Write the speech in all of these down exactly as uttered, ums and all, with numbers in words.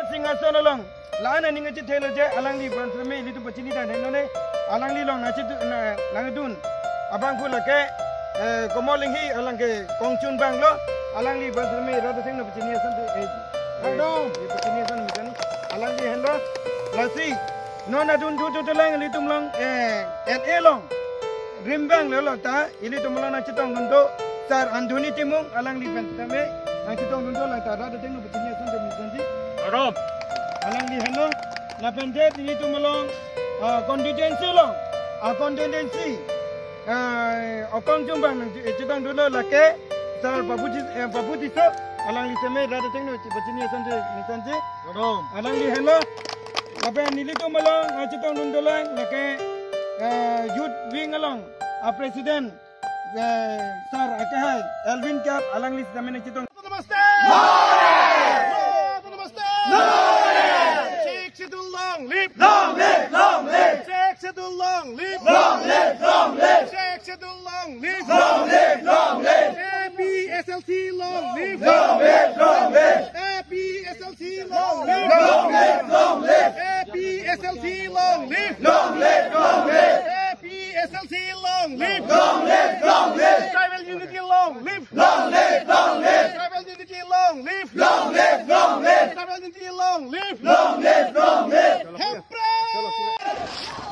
Singhason along la-an aning kachethelo je alangli aphan sitame ilitum pachini tangthe none. Alangli along nangchetu na nangdun abangphu lake, eh, Komol Enghi, alang ke kongchun abang lo. Alangli aphan sitame rat athengno pachini ason te, eh, Kardom. Eh, pachini ason mesen alangli henlo. Lasi non adun thuthuthulang ilitum along, eh, N A along rim abang lo, lo ta ilitum along nangchetongdun do Sir Anthony Timung, alangli pen sitame nangchetongdun do, lang ta rat athengno pachini ason te mesenji. Kardom. Alangli henlo. Lapen det ilitum along, ah, constituency along, ah, constituency, ah, akongchun abang nangchetongdun do lake Sir Babu Tis-, eh, Babu Tisso, alangli sitame rat athengno pachini ason te mesenji. Kardom. Alangli henlo. Lapen ilitum along, ah, chetongdun dolang lake, eh, youth wing along, ah, president, eh, Sir akehai Elvin Kep, alangli sitame nangchetong. Namaste! Namaste! Sixth Schedule long live! Long live, long live! Sixth Schedule long live! Long live, long live! Sixth Schedule long live! Long live, long live! A P S L C long live! Long live, long live! A P S L C long live! Long live, long live! A P S L C long live! Long live, long live! A P S L C long live! Long live, long live! Tribal unity long live! Long live, long live! Tribal unity long live! Long live, long live! Tribal unity long live! Long live, long live! Hepre!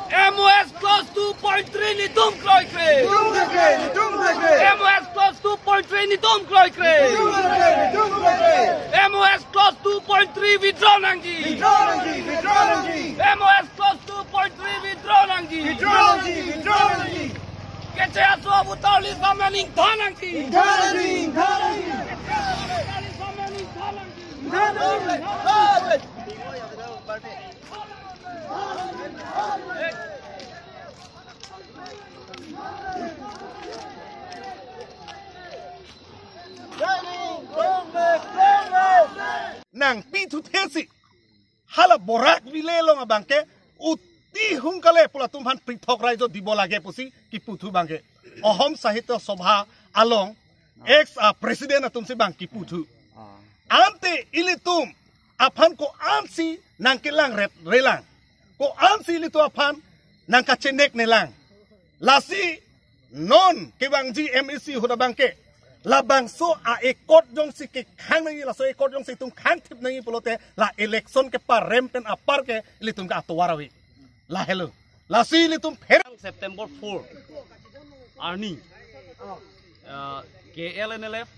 M O S clause two point three nelitum kroikre! Nelitum kroikre, nelitum kroikre! M O S clause two point three nelitum kroikre! Nelitum kroikre, nelitum kroikre! M O S clause two point three withdraw nangji! Withdraw nangji, withdraw nangji! M O S clause two point three withdraw nangji! Withdraw nangji, withdraw nangji! Keche aso abutar li samna ningthan nangji! Ningthan nangji, ningthan nangji! Keche aso abutar li samna ningthan nangji! Ningthan nangji! Nangpi thuthesi hala Barak Valley along abangke uti hung kale pu latum aphan prithok raijo dibo lage pusi kiputhu abangke Ahom Sahitya Sabha along ex, ah, president atumsi abang kiputhu. Ante ilitum aphan ko-ansi nangkelang ret relang, ko-ansi ilitum aphan nangkachenek nelang. Lasi non kevangji M A C ahut abangke labangso a-accord jongsi kekhang nangji, laso accord jongsi itum khangthip nangji pulote la election keparem pen apar ke ilitum ke atovar ave. Lahelo. Lasi ilitum pher September four arni, uh, K L N L F,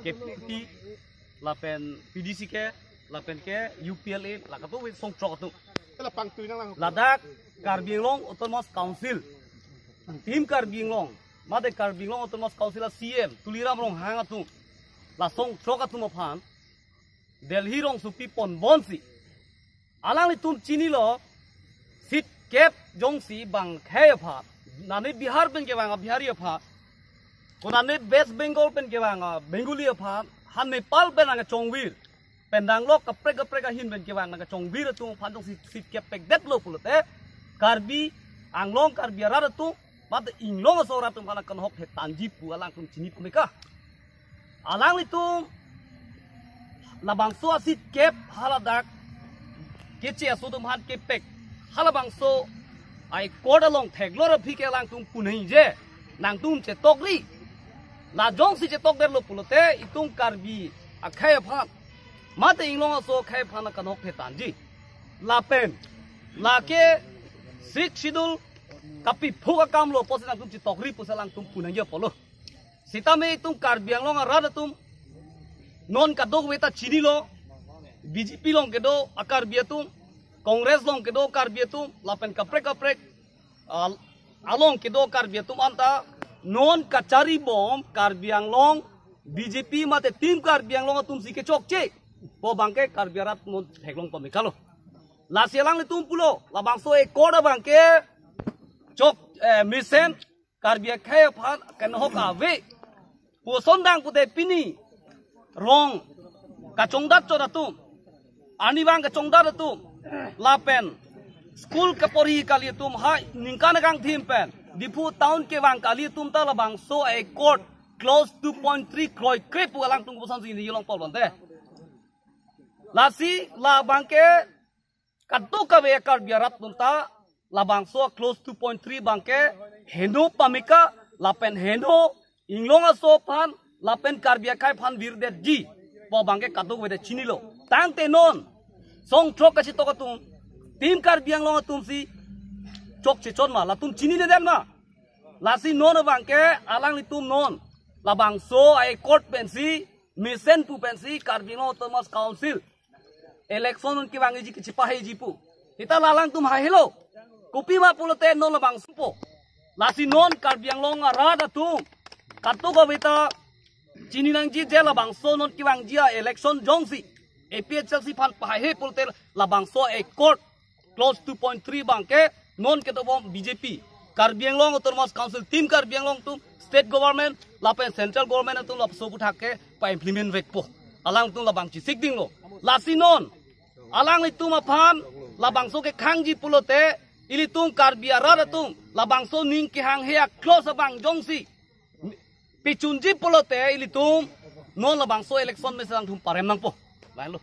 K P P, lapen P D C K, lapen ke U P L A, la katu wi song throk atum. Ladak Karbi Anglong Autonomous Council, Team Karbi Anglong, mate Karbi Anglong Autonomous Council a C M Tuliram Ronghang atum, la song throk atum aphan Delhi rongsopi ponbonsi, alanglitum chinilo, seat kep jongsi bang khei aphan, nane Bihar pen kevang a Bihari aphan, konane West Bengal pen kevang a Bengali aphan, ha Nepal pen nangkachongvir, pen danglok kaprek kaprek ahin pen kevang nangkachongvir atum aphan jongsi seat kep pekdetlo pulote, Karbi Anglong Karbi arat atum, mate inglong aso arat atum aphan kanhok thetanji pu alangtum chini pameka. Alanglitum labangso a-seat kep haladak keche aso atum aphan kepek, halabangso a-accord along theklong aphi ke alangtum punhingje, nangtum chetokri. La jongsi chetokdetlo pulote itum Karbi akhei aphan, mate inglong aso akhei aphan kanhok thetanji. Lapen lake Sixth Schedule kapiphuk akamlo pusi nangtum chetokri pusi alangtum punhingje apotlo. Sitame itum Karbi Anglong arat atum non kadokave ta chinilo, B J P along kedo a-Karbi atum, Congress along kedo Karbi atum, lapen kaprek kaprek, ah, along kedo Karbi atum anta non kacharibom Karbi Anglong B J P mate Team Karbi Anglong atumsi kechokche pu abangke Karbi arat non theklong pamekalo. Lasi alanglitum pulo, labangso a-accord abangke chok, eh, mesen Karbi akhei aphan kanhok ave pu sondang pute pini rong kachongdat chot atum, arnivang kachongdat atum, lapen school kaporhi kali atum, ha ningkan akangthim pen Diphu town kevang kali atum ta labangso a-accord clause two point three kroikre pu alangtum kosonsi ningje longpol bante. Lasi labangke kadokave Karbi arat atum ta labangso clause two point three abangke heno pameka lapen heno inglong aso aphan lapen Karbi akhei aphan virdetji pu abangke kadokave ta chinilo. Tangte non song throk kachetok atum, Team Karbi Anglong atumsi chokche chot ma, latum chininedet ma? Lasi non abangke alanglitum non labangso a-accord pensi, mesen pu pensi Karbi Anglong Autonomous Council election non kevangji kachepahaiji pu. Seta la alangtum hahelo. Kopima pulote non labangso po. Lasi non Karbi Anglong arat atum kadokave ta chini nangji je labangso non kevangji a-election jongsi A P H L C aphan pahaihe pulote labangso a-accord clause two point three abangke non kedobom B J P, Karbi Anglong Autonomous Council, Team Karbi Anglong atum, state government lapen central government atum lapuson aputhak ke pa-implement vekpo. Alangtum labang chesik dinglo. Lasi non alanglitum aphan labangso kekhangji pulote, ilitum Karbi arat atum labangso ning kehanghe a-clause abang jongsi pechunji pulote, ilitum non labangso election mesen alangtum parem nangpo. Lahenlo.